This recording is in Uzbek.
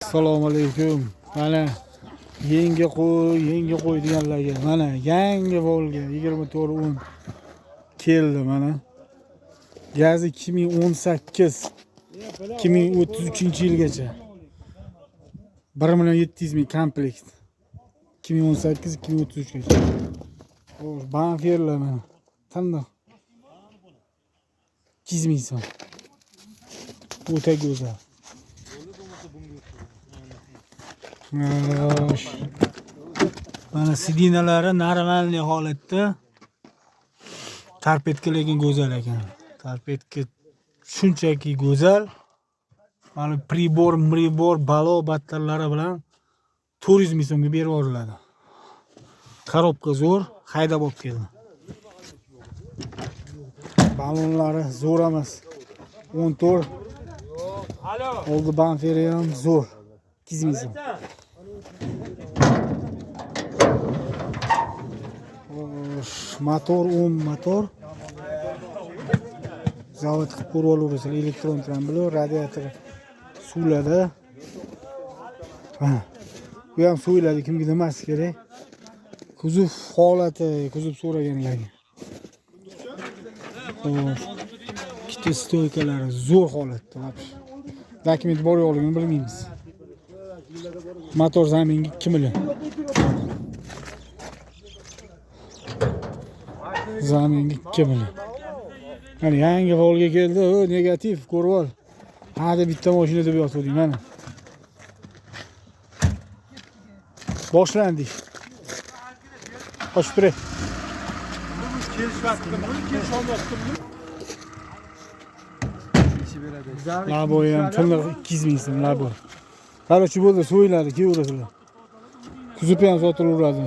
Assalomu alaykum. Mana yangi qo'y, yangi qo'y deganlarga mana yangi Volga 2410 keldi mana. Gazi 2018 2033 yilgacha. 1 million 700 ming komplekt. 2018 2033 gacha. Xo'sh, bamperlar mana. Tiniq. 200 ming so'm. O'ta go'zal. Xo'sh. Mana sidinalari normalniy holatda. Torpedka lekin go'zal ekan. Torpedka shunchaki go'zal. Mana pribor, mribor, balo battarlari bilan 400 ming so'mga berib yuboriladi. Korobka zo'r, haydab olib keldi. Ballonlari zo'r emas. 14 oldi bamperi ham zo'r. 200 ming so'm. Xo'sh, motor 10 motor. Zavod qilib ko'rib olaverasizlar. Elektron tramblor, radiator suvladi. Ha. Bu ham so'yiladi, kimga nimasi kerak. Kuzov holati, kuzov so'raganlarga. Xo'sh. Ikkita stoykalari zo'r holatda вообще. Dokument bor yo'qligini bilmaymiz. Motor zaminga 2 million. Zaminga 2 million. Mana yangi Volga keldi, o negativ ko'rib ol. Ha deb bitta mashina deb yotgandik mana. Boshlandik. Qochib turay. Laboy ham tiniq 200 ming so'm laboy. Короче bo'ldi, so'yiladi, kelaverasizlar. Kuzov ham sotilaveradi.